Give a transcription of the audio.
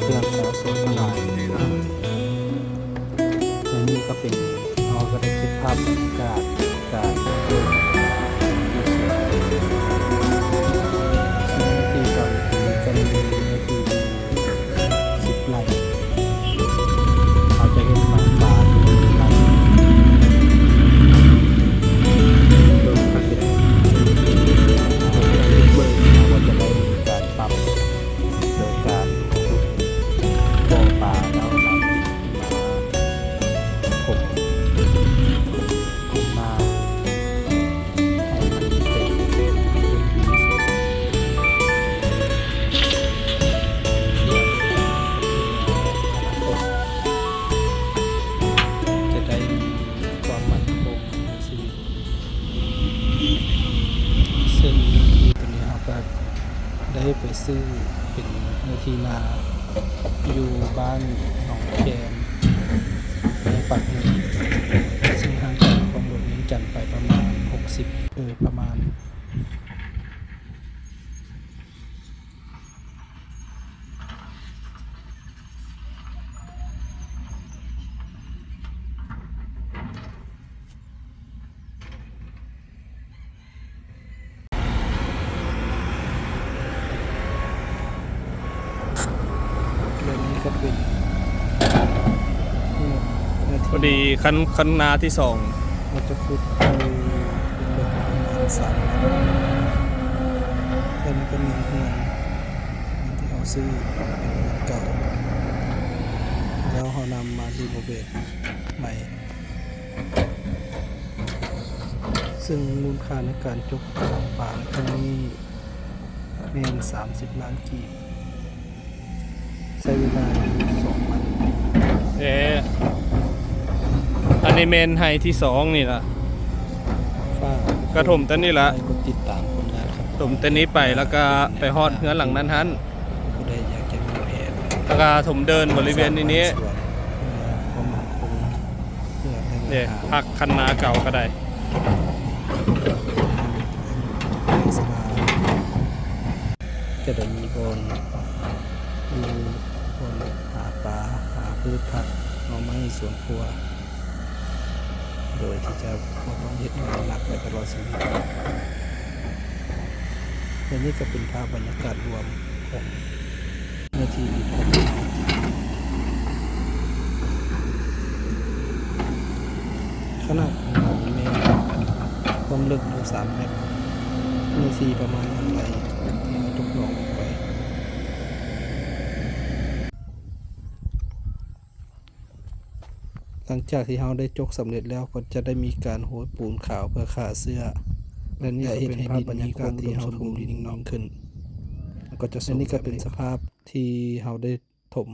ເພື່ອນໆຊາວສວນທັງຫຼາຍ, ແລະ ນີ້ກໍເປັນ ເຮົາກໍໄດ້ເກັບພາບບັນຍາກາດການເປີດຢູ່ສວນ. ເນື້ອທີ່ຕອນນີ້ຈະມີເນື້ອທີ່ຢູ່ສິບໄຮ່. ເຮົາຈະເຮັດໝາກປາຢູ່ໃນໄຮ່ ເບິ່ງ ຖ້າເປັນເບິ່ງ ເຮົາກໍຈະໄດ້ມີການປັບໂດຍການຂຸດບໍ່ປາ ແລ້ວນຳດິນມາຖົມ ຂຶ້ນມາໃຫ້ມັນເປັນພື້ນທີ່ສວນ. ອະນາຄົດຈະໄດ້ມີຄວາມໝັ້ນຄົງໃນຊີວິດ. ເຊິ່ງເນື້ອທີ່ໂຕນີ້ເຮົາກໍ ໄດ້ໄປຊື້ເປັນເນື້ອທີ່ນາຢູ່ບ້ານໜອງແຄມ ເມືອງປາກເໝີ ເຊິ່ງຫ່າງຈາກນະຄອນຫຼວງວຽງຈັນໄປປະມານຫົກສິບ ເອີ ປະມານ ແລະ ນີ້ກໍເປັນ ພໍດີຄັນ ຄັນນາທີສອງ ເຮົາຈະຂຸດເອົາເປັນເລື່ອງຂອງເຮືອນສາມຫຼັງ. ແລະ ນີ້ກໍແມ່ນເຮືອນ ເຮືອນທີ່ເຮົາຊື້ເປັນເຮືອນເກົ່າ ແລ້ວເຮົານຳມາຣີໂນເວດໃໝ່. ເຊິ່ງມູນຄ່າໃນການຈົກປາໃນຄັ້ງນີ້ແມ່ນສາມສິບລ້ານກີບ, ໃຊ້ເວລາຢູ່ສອງວັນ. ເອີ ອັນນີ້ແມ່ນໄຮ່ທີສອງນີ້ລະ. ຝາກ ກະຖົມແຕ່ນີ້ລະ ກົດຕິດຕາມຜົນງານຂອງ ຖົມແຕ່ນີ້ໄປ ແລ້ວກະໄປຮອດເຮືອນຫຼັງນັ້ນຫັ້ນ. ຜູ້ໃດຢາກຈະມີແຜນ ແລ້ວກະຖົມເດີ່ນບໍລິເວນນີ້ນີ້ ເພື່ອຄວາມໝັ້ນຄົງ ເພື່ອໃຫ້ ເດ້ ຮັກຄັນນາເກົ່າກໍໄດ້ ຈະໄດ້ມີບ່ອນຢູ່ ບ່ອນຫາປາ ຫາພືດຜັກ ໜໍ່ໄມ້ ສວນຄົວ ໂດຍທີ່ຈະບໍ່ຕ້ອງເຮັດງານໜັກໄປຕະຫຼອດຊີວິດ. ແລະ ນີ້ກໍເປັນພາບບັນຍາກາດລວມຂອງເນື້ອທີ່ດິນຂອງເຮົາ. ຂະໜາດຂອງໜອງແມ່ນຄວາມເລິກຢູ່ສາມແມັດ, ເນື້ອທີ່ປະມານໜຶ່ງໄຮ່ທີ່ເຮົາຕົກໜອງລົງໄປ. ຫຼັງຈາກທີ່ເຮົາໄດ້ຈົກສຳເລັດແລ້ວ ກໍຈະໄດ້ມີການໂຮຍປູນຂາວເພື່ອຂ້າເຊື້ອ ແລະ ນີ້ກໍເຮັດໃຫ້ດິນມີຄວາມອຸດົມສົມບູນຍິ່ງຂຶ້ນ. ແລະ ນີ້ກໍເປັນສະພາບທີ່ເຮົາໄດ້ຖົມ